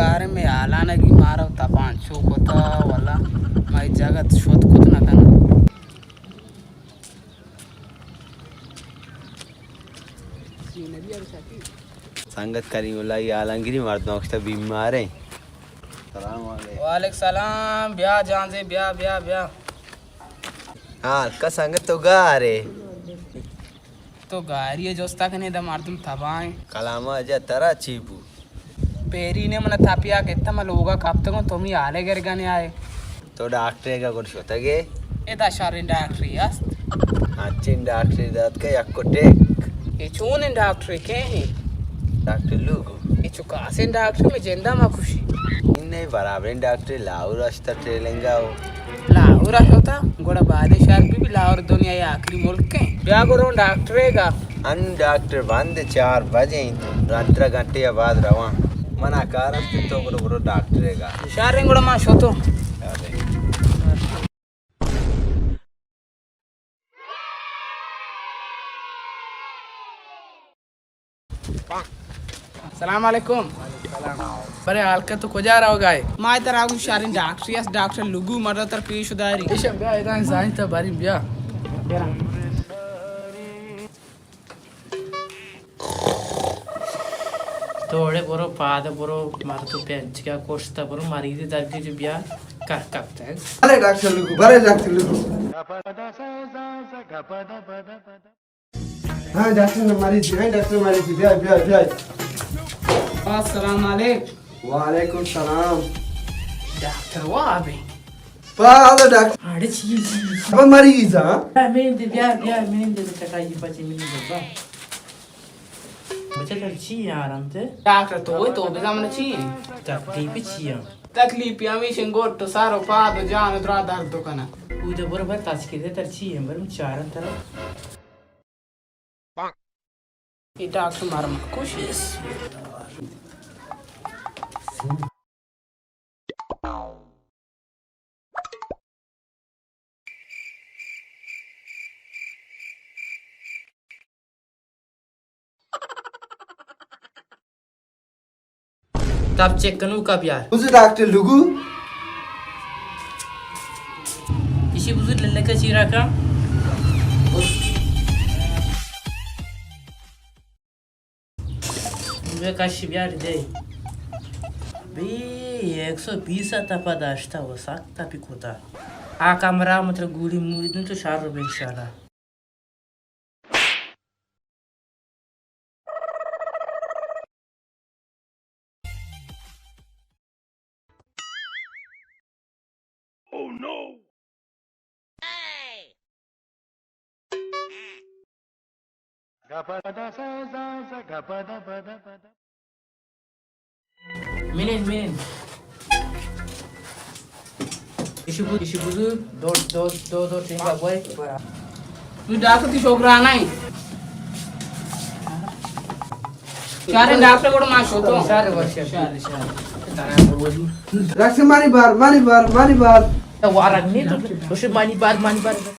کار میں حالانگی مارا تپان چو کتا، واللہ ما جگت شد کت نہ کنا۔ سنگت کریم اللہ ئی عالمگیری مردم کشتا بیمار ہیں۔ سلام علیکم۔ وعلیکم سلام، بیا جانزے، بیا، بیا، بیا۔ ہاں، ہلکا سنگت تو گارے۔ تو گاری جستا کنے دا مردم تباہیں۔ کلاما جا ترا چی بو؟ پیری نے من تپیا گتا، من لوگا کپتگوں، تو می حالے گرگا نے آئے۔ تو ڈاکٹرے گا گڑ شتگے؟ ادا شریں ڈاکٹری است۔ انچیں ڈاکٹری دات کہ یک ٹک۔ اے چونیں ڈاکٹرے کئے ہیں؟ ڈاکٹر لوگو۔ اے چو کاسیں ڈاکٹر میں جندا ما خوشی۔ انہیں برابریں ڈاکٹر لاہور اشتا ٹریلنگا ہو۔ لاہور اشتا، گڑا بعد شہر بھی، بھی لاہور دنیا یا آخری ملک ہیں۔ بیا گڑا ڈاکٹرے گا۔ ان ڈاکٹر بند چار بجے ہیں، رندرا گھنٹے بعد رواں۔ منا کار است تو گڑا گڑا ڈاکٹرے گا۔ شہر گڑا ما شتو۔ سلام علیکم۔ برے حال کہ تو کجا روگا ئے؟ ما ترا گوں شریں ڈاکٹری است، ڈاکٹر لگو مردا تر پیش داری۔ ایشم بیا، ادا زاین تا بارین بیا۔ تو اڑے برو، پاد برو، مر تو پینچکا کشتا برو، مریض درگی جو بیا، کر کپتا ہے۔ برے ڈاکٹر لگو، برے ڈاکٹر لگو۔ ہاں ڈاکٹر، مریض، ہاں ڈاکٹر، مریض، بیا، بیا، بیا۔ السلام علیکم۔ وعلیکم السلام۔ ڈاکٹر واب ہیں۔ پا، آلو ڈاکٹر۔ اڑے چی، چی، چی؟ ابا مریض، ہاں؟ بیا، مین دے، بیا، بیا، مین دے، چکائی پچے مین دے، با۔ بچہ تر چی یار انت؟ ڈاکٹر تو وہی تو بزا من چی ہیں؟ تکلیف چی ہیں؟ تکلیف ہمیش ہیں، گوٹ تو سارو پاد و جان و درا درد کنا۔ او تو برو بر تاچ کے دے تر چی ہیں؟ بر من چارن ترا۔ اے ڈاکٹر مارا ما کشی۔ تب چیک کنوکا بیار۔ بزو ڈاکٹر لگو۔ ایشی بزو للکا چیرا کا۔ بے کش بیار دے۔ بی ایک سو بیس تپا داشتا و سک تپی کوتا۔ آ کمرہ مطلب گوڑی موڑی دوں تو شار رو بے انشاءاللہ۔ منین، منین۔ ایشی بو-، ایشی بزو، دو، دو، دو، دو ٹینگا بوئے۔ تو ڈاکٹر تی شوکرانہ ہیں۔ شارے ڈاکٹر گوڑا ما شوتو۔ شارے ورشے۔ شارے، شارے۔ ڈاکٹر مانی بار، مانی بار، مانی بار۔ تو وارگ نہیں تو، تو شو مانی بار، مانی بار۔